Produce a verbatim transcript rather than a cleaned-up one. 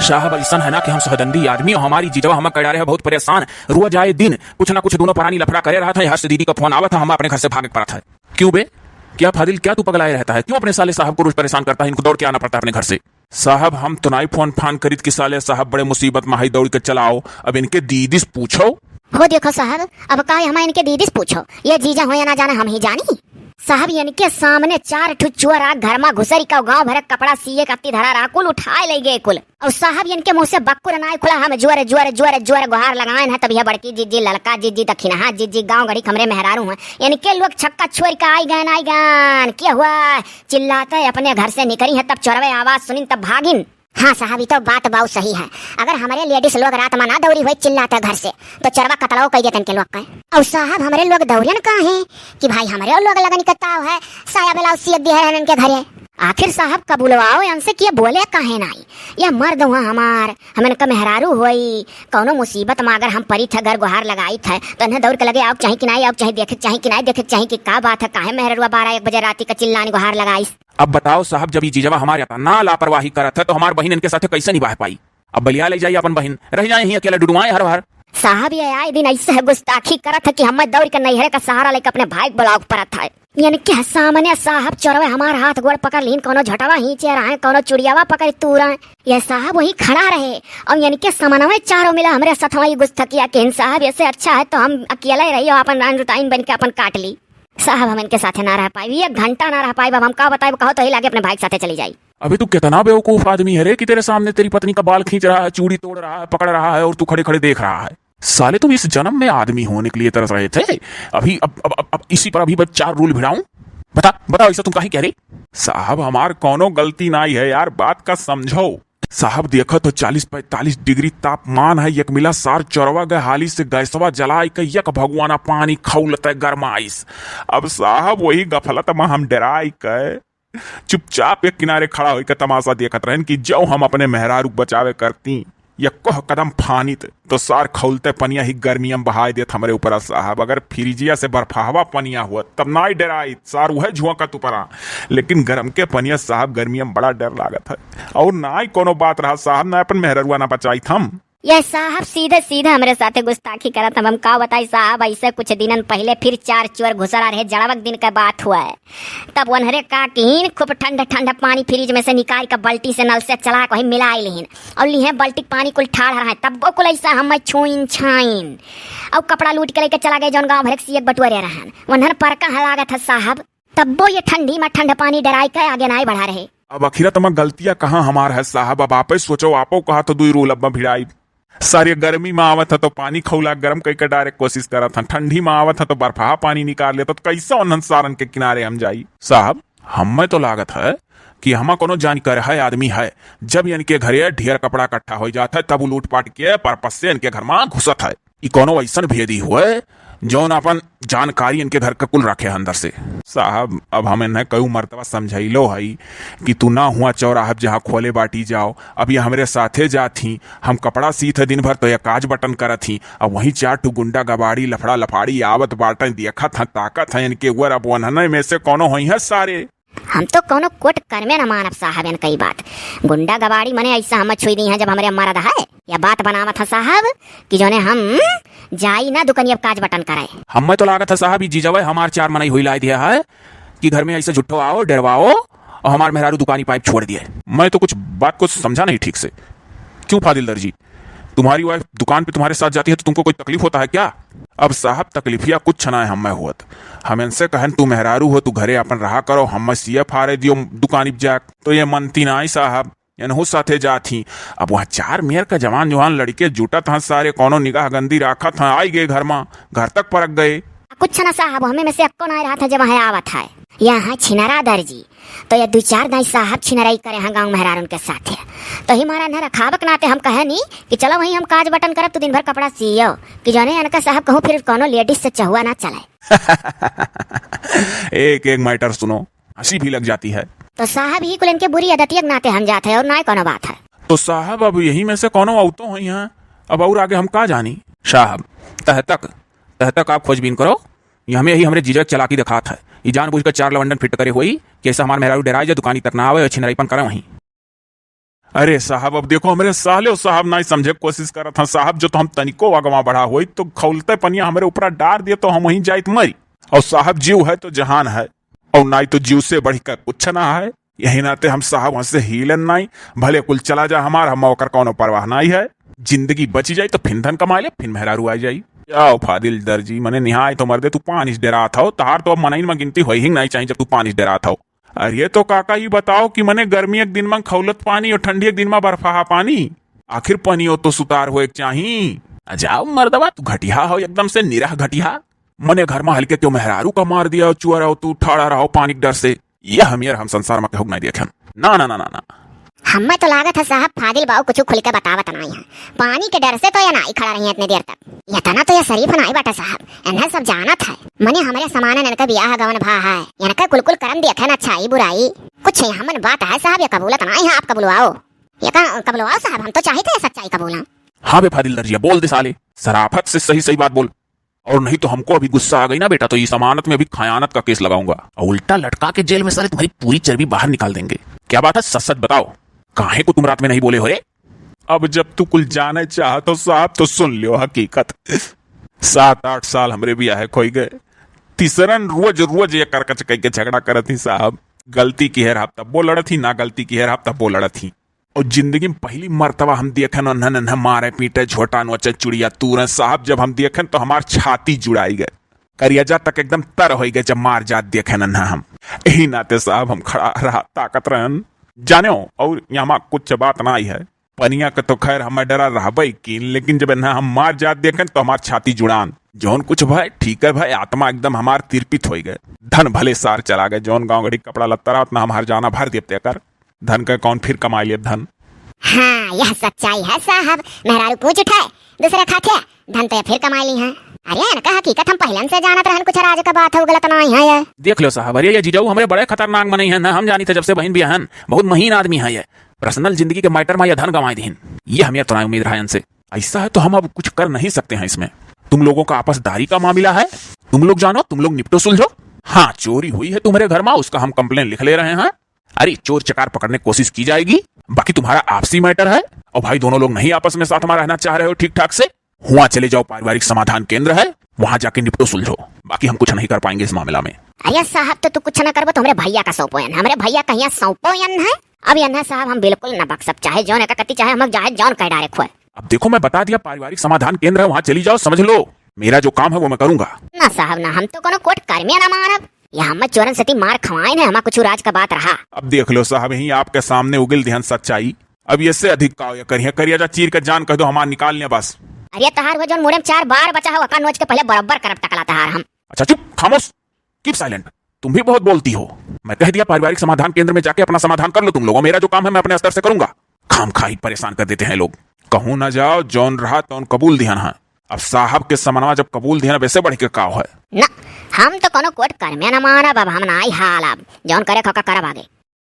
साहब, अइसन है ना कि हम सहदंदी आदमी और हमारी जीजवा हमें कर डारे है बहुत परेशान। रोज आए दिन कुछ ना कुछ दोनों परानी लफड़ा करे रहत है। यहाँ से दीदी का फोन आवत है, हमें अपने घर से भागे के पड़त है। क्यों बे, क्या फादिल, क्या तू पगलाए रहता है? क्यों अपने साले साहब को रोज परेशान करता है? इनको दौड़ के आना पड़ता है अपने घर से। साहब, हम तो नाई फोन फान करीत कि साले साहब बड़े मुसीबत में हाई दौड़ के चलाओ, अब इनके दीदी से पूछो। हो देखो साहब, अब का हम इनके दीदी से पूछो, ये जीजा हो या ना जाना हम ही जानी। साहब, इनके सामने चार ठो चोर आ घर में घुसरी का गाँव भर के कपड़ा सिए कत्ती धरा रहा, कुल उठाए ले गए कुल। और साहब, इनके मुँह से बक्कुर नाई खुला, हम जोर जोर जोर जोर गुहार लगाएन है, तब यह बड़की जीजी, ललका जीजी, दखिनहा जीजी, गाँव गढ़ी के हमरे मेहरारू हैं, इनके लोग छक्का छोड़ के आई गएन, आई गएन, क्या हुआ? चिल्लाते अपने घर से निकरी है, तब चोरवे आवाज सुनिन तब भागिन। हाँ साहब, ई तो बात बाऊ सही है। अगर हमरे लेडीज लोग रात में ना दौरी होई चिल्लाते घर से, तो चोरवा कतलाओ कई देतन के लोग के। और साहब, हमरे लोग दौरियन का है कि भाई हमरे लोग लगन के ताव है, साया ब्लाउज सियत दिए रहन के घरे। आखिर साहब कबूलवाओ इनसे कि ये बोले काहे नाई? ये मर्द हुआ हमार, हम इनका मेहरारू होई, कौनो मुसीबत में अगर हम परी थे, घर गुहार लगाई थे, तो इन्हें दौड़ के लगे आओ चाहे कि नाई, आओ चाहे देखे चाहे कि नाई, देखे चाहे कि का बात है, काहे मेहररुआ बारह एक बजे राती का चिल्लानी गुहार लगाई? अब बताओ साहब, जब ई जीजवा हमार इतना लापरवाही करत है, तो हमार बहिन इनके साथे कैसे निभाए पाई? अब बलिया ले जाई अपन बहिन, रह जाए ही अकेला डुडुआए हर भर। साहब, ये आए दिन ऐसे है गुस्ताखी करत है कि हमें दौड़ के नैहरे का सहारा लेके अपने भाई के बुलाव परत है। इनके सामने साहब चोरवे हमार हाथ गोड़ पकड़ लीन, कौनो झटवा हींचे रहे, कौनो चुड़ियावा पकड़ तू रहे। ये साहब वहीं खड़ा रहे और इनके समनवे चारों मिला हमरे सथवा ई गुस्तखिया के। इन साहब, ऐसे अच्छा है तो हम अकेले रही और अपन रान रुताइन बन के अपन काट ली। साहब, हम इनके साथे ना रह पाई, एक घंटा ना रह पाई। अब हम का बताई, कहो तो ही लागे अपने भाई के साथे चली जाई। अबे तू कितना बेवकूफ आदमी है रे कि तेरे सामने तेरी पत्नी का बाल खींच रहा है, चूड़ी तोड़ रहा है, पकड़ रहा है और तू खड़े खड़े देख रहा है। साले, तुम इस जन्म में आदमी होने के लिए तरस रहे थे। अभी अब, अब, अब, अब इसी पर अभी बस चार रूल भिड़ाऊं। बता, बताओ, ऐसा तुम काहे कह रहे? साहब, हमार कौनो गलती नाई है यार, बात का समझो। साहब, देखो तो चालीस पैंतालीस डिग्री तापमान है, एक मिला सार चोरवा गए हाली से गैसवा जलाए के एक भगवाना पानी खौलते गरमाइस। अब साहब, वही गफलत में हम डराई के चुपचाप एक किनारे खड़ा होइके तमाशा देखत रहन कि जौ हम अपने मेहरारू के बचावे करती, यक्को कदम फानित, तो सार खौलते पनिया ही गर्मियम बहाय देत हमरे ऊपरा साहब। अगर फ्रिजिया से बर्फावा पनिया हुआ, तब नाई डराइत, सार उहे झुआकत ऊपरा। लेकिन गरम के पनिया साहब, गर्मियम बड़ा डर लागत है। और नाई कोनो बात रहा साहब, ना अपन मेहररुआ ना बचाइत हम। यह साहब सीधे सीधे हमरे साथे गुस्ताखी करत। अब हम का बताई साहब, ऐसे कुछ दिनन पहिले फिर चार चोर घुसरा रहे, जड़वक दिन का बात हुआ है। तब उन्हरे का किहिन, खूब ठंड ठंड पानी फ्रिज में से निकाल के बल्टी से नल से चला के वही मिलाई लिहिन और लिहे बल्टी के पानी कुल ठाढ़ रहे, तब वो कुल ऐसा हम छुइन छाइन और कपड़ा लूट के लेके चला गए, जौन गाँव भर के सीए के बटुअरे रहन। उन्हर पर कहाँ लागत है साहब, तब्बो ये ठंडी में ठंड पानी डराई के आगे नाई बढ़ा रहे। अब आखिर तमा गलतिया कहाँ हमार है साहब, अब आपे सोचो, आपो कहा तो दुई रूल अब भिड़ाई। सारे गर्मी में आवत है तो पानी खौला गरम कई के डायरेक्ट कोशिश करत हन, ठंडी में आवत है तो बर्फहा पानी निकाल लेत, तो कैसे उन्हन सारन के किनारे हम जाई? साहब, हमें तो लागत है कि हमा कोनो जानकार है आदमी है, जब इनके घरे ढेर कपड़ा इकट्ठा हो जात है तब उ लूट पाट के पर्पस से इनके घर में घुसत है। ई कोनो ऐसन भेदी हुए जौन अपन जानकारी इनके घर का कुल रखे है अंदर से। साहब, अब हम इन्हें कई मर्तबा समझैलो हई कि तू ना हुआ चौराहब जहाँ खोले बाटी जाओ, अब ये हमरे साथे जात ही, हम कपड़ा सीत है दिन भर तो ये काज बटन करत ही, अब वहीं चार ठो गुंडा गबाड़ी लफड़ा लफाड़ी आवत बाटें, देखत हैं ताकत हैं इनके ऊपर, अब वन्हने में से कोनो होई है सारे। हम तो कौनो कोट कर्मे न मानब साहब, एन कई बात। गुंडा गबाड़ी मने ऐसा हम छुई दी हैं जब हमरे मरद है। या बात बनावत है साहब कि जोने हम जाई ना दुकनिया काज बटन करे। हमें तो लागत है साहब, ई जीजवे हमार चार मनई हुई लाई दिया है कि घर में ऐसे झुट्ठो आओ, डरवाओ और हमार मेहरारू दुकानी पाइप छोड़ दिए। मैं तो कुछ बात को समझा नहीं ठीक से। क्यों फादिल दर्जी, तुम्हारी वाइफ दुकान पे तुम्हारे साथ जाती है तो तुमको कोई तकलीफ होता है क्या? अब साहब तकलीफिया कुछ ना है हमें होत। हम इनसे कहन तू मेहरारू हो, तू घरे अपन रहा करो, हमें सीए फारे दियो दुकानी पे जाक। तो ये मनती ना आई साहब, इनहू साथे जात ही। अब वहाँ चार मेर का जवान जवान लड़के जुटत हैं सारे, कौनो निगाह गंदी राखत हैं, आई गए घर में, घर तक परक गए। कुछ ना साहब, हमें में से अक्को ना रहा था जब वहाँ आवत है। यहाँ छिनरा दर्जी, तो ये दू चार दाई साहब छिनराई करे हैं गाँव मेहरारून के साथे। तो ही मारा इन्हें रखावक नाते हम कहे नी कि चलो वहीं हम काज बटन करब, तू दिन भर कपड़ा सियो, कि जाने इनका साहब कहूँ फिर कौनो लेडीज से चहुआ ना चले। एक एक मैटर सुनो, हंसी भी लग जाती है। तो साहब ही कुल इनके बुरी आदतिया के नाते हम जात है और ना कौनो बात है। तो साहब अब यही में से कौनो औतो होई हैं, अब और आगे हम का जानी? साहब, तह तक, तह तक आप खोजबीन करो, ये हमें यही हमरे जीजा के चालाकी दिखात है। ये जानबूझ कर चार लवंडन फिट करे हुई कि ऐसा हमार मेहरारू डराए जा दुकानी तक ना आवे और छिनराईपन करे वहीं। अरे साहब, अब देखो, हमरे साले और साहब नाहीं समझे के कोशिश करत हैं। साहब जो तो हम तनिको अगवा बढ़ा होई तो खौलते पनिया हमरे ऊपरा डार दिए तो हम वहीं जाइत मरी। और साहब जीव है तो जहान है, और नाहीं तो जीव से बढ़ के कुछ ना है। यही नाते हम साहब वहाँ से हीलन नाहीं, भले कुल चला जा हमार, हम ओकर कौनो परवाह नाहीं है। जिंदगी बची जाई तो फिन धन कमा ले, फिन मेहरारू आ जाई। जाओ फादिल दर्जी, मने निहाय तो मर्दे तू पानी से डरात हो, तहार तो अब मनइन में गिनती होई ही नाहीं चाहिए जब तू पानी से डरात हो। अरे तो काका, ई बताओ कि मने गर्मी एक दिन में खौलत पानी और ठंडी एक दिन में बर्फाहा पानी, आखिर पनियो तो सुतार होए के चाही। आ जाओ मर्दवा, तू घटिया हो, एकदम से निरह घटिया। मने घर में हल्के क्यों मेहरारू का मार दिया और चुअर हो तू ठाड़ा रहो पानी के डर से। यह हम यार हम संसार में केहू के नाहीं देखन। ना, ना, ना, ना, ना। हमें तो लागत है साहब, फादिल बाऊ कुछ खुल के बतावत नाहीं है। पानी के डर से तो ये नाहीं खड़ा रही है इतने देर तक। इतना तो ये शरीफ नाहीं बाटा साहब, इन्हें सब जानत है। मने हमरे समाने इनका बियाह गवन भा है, इनका कुल कुल करम देखे ना अच्छाई बुराई। कुछ हमन बात है साहब, ये कबूलत नाहीं है, आप कबूलवाओ। ये का कबूलवाओ साहब, हम तो चाहित है सच्चाई कबूला। हाँ बे फादिल दर्जिया, बोल दे साले, सराफत से सही सही बात बोल। और नहीं तो हमको अभी गुस्सा आ गई ना बेटा, तो इस अमानत में अभी खयानत का केस लगाऊंगा और उल्टा लटका के जेल में साले तुम्हारी पूरी चर्बी बाहर निकाल देंगे। क्या बात है, सच सच बताओ, काहे को तुम रात में नहीं बोले हो रे? अब जब तू कुल जाने चाहत हो साहब, तो सुन लियो हकीकत। सात आठ साल हमरे बियाहे खोई गए, तीसरन रोज रोज ये करकच कह के झगड़ा करत ही साहब। गलती किहे रहब तब्बो लड़त ही, ना गलती किहे रहब तब्बो लड़त ही। और जिंदगी में पहली मर्तबा हम देखेन उन्हन, उन्हन मारे पीटे, झोटा नोचे, चुड़िया तूरे साहब। जब हम देखेन तो हमार छाती जुड़ाई गए, करियाजा तक एकदम तर होई गए जब मार जात देखेन उन्हन हम। यही नाते साहब हम खड़ा रहा, ताकत रहन। जाने हो, और यहाँ कुछ बात नाहीं है, पनिया के तो खैर हमें डरा रहबे कीन, लेकिन जब इन्हें हम मार जात देखेन तो हमार छाती जुड़ान। जौन कुछ भय ठीक है भाई, आत्मा एकदम हमार तिरपित होई गए। धन भले सार चला गए, जौन गाँव गड़ी कपड़ा लत्ता रहत ना, हमार जाना भर देते कर। धन का कौन फिर कमाई लेब धन। हाँ, यह सच्चाई है साहब। मेहरारू पूछ उठे, दूसरे खाते, धन तो ये फिर कमाई ली हैं। अरे, इनका हकीकत हम पहलन से जानत रहन, कुछ राज का बात है, वो गलत नाहीं है ये। देख लो साहब, अरे ये जीजाऊ हमरे बड़े खतरनाक मनई हैं ना, हम जानी थे जब से बहिन बियाहन, बहुत महीन आदमी है ये। पर्सनल जिंदगी के मैटर में ये धन गंवाई दीन, ये हमें तो ना उम्मीद रहा इनसे। ऐसा है तो हम अब कुछ कर नहीं सकते हैं इसमें। तुम लोगों का आपसदारी का मामला है, तुम लोग जानो, तुम लोग निपटो सुलझो। हाँ, चोरी हुई है तुम्हारे घर में, उसका हम कंप्लेन लिख ले रहे हैं। अरे, चोर चकार पकड़ने की कोशिश की जाएगी, बाकी तुम्हारा आपसी मैटर है। और भाई, दोनों लोग नहीं आपस में साथ में रहना चाह रहे हो ठीक ठाक से, वहाँ चले जाओ, पारिवारिक समाधान केंद्र है, वहाँ जाके निपटो सुलझो, बाकी हम कुछ नहीं कर पाएंगे इस मामला में। अरे साहब, तो तू कुछ ना करबो तो हमरे भैया का सौंपो यन, हमरे भैया कहिया सौंपो यन है। अब यन है साहब, हम बिल्कुल ना बख्शब, चाहे जौन एका कती, चाहे हम जाए जौन कह डायरेक्ट होए। अब देखो, मैं बता दिया, पारिवारिक समाधान केंद्र है, वहाँ चली जाओ, समझ लो, मेरा जो काम है वो मैं करूंगा। ना साहब ना, हम तो कोनो कोर्ट कर्मे ना मानब। यहाँ में चोरन सती मार खवाइन है, हमा कुछ राज का बात रहा। अब देख लो साहब, यही आपके सामने उगिल दिहन सच्चाई। अब ये से अधिक का ये करिए, करिया जा चीर के जान कह दो, हमार निकाल लिया बस। अरे तहार वो जौन मुड़े में चार बार बचा हो, ओका नोच के पहले बराबर करब टकला तहार हम। अच्छा चुप, खामोश, कीप साइलेंट। तुम भी बहुत बोलती हो। मैं कह दिया पारिवारिक समाधान केंद्र में जाके अपना समाधान कर लो तुम लोगों, मेरा जो काम है मैं अपने स्तर से करूंगा। खाम खाही परेशान कर देते हैं लोग। कहूँ ना जाओ, जौन रहा तौन कबूल दिहन है। अब साहब के समनवा जब कबूल दिहन, अब ऐसे बढ़ के का है? ना, हम तो कोनो कोर्ट कर्मे ना मानब, अब हम ना आई हाल, अब जौन करे खोका करब आगे।